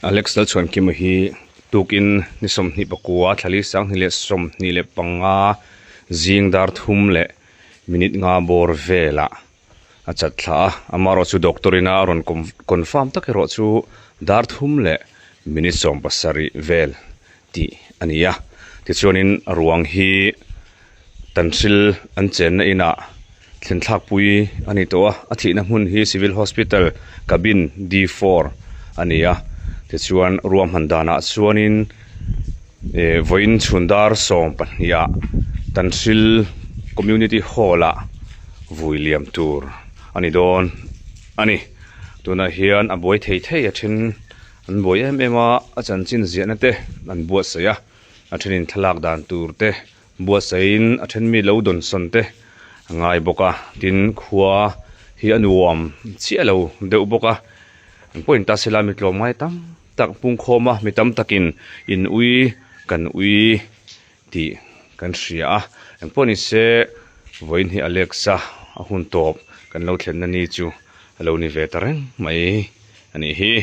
Alex Lalchhuankima hi tukin ni 24 thlali 2025 zing dar thum leh minute nga bawr velah a chat thla a, amaherawhchu doctor ina a rawn confirm tak erawh chu dar thum leh minute 17 vel tih a ni a. Tichuanin ruang hi Tanhril an chenna inah thlen thlakpui a ni tawh a, a thihna hmun hi Civil Hospital Cabin D4 a ni a. Tichuan ruahman danah chuanin eh vawiin chhun dar 12 ah Tanhril Community Hall ah vui liam tur a ni dawn a ni. Tunah hian a buai thei thei a then. An buai em em a, a chanchin ziahna te an buatsaih a, a thenin thlalak dan tur te buatsaihin a then mi lo dawnsawn te a ngai bawk a, tin khua hi a nuam chiah lo deuh bawk a, an pawhin ta sela mi tlawm ngai tam tak pungkhawm a, mi tam takin in ui kan ui tih kan hria a, engpawh ni se vawiin hi Alexa a hun tawp kan lo thlenna ni chu a lo ni ve ta reng mai a nih hi.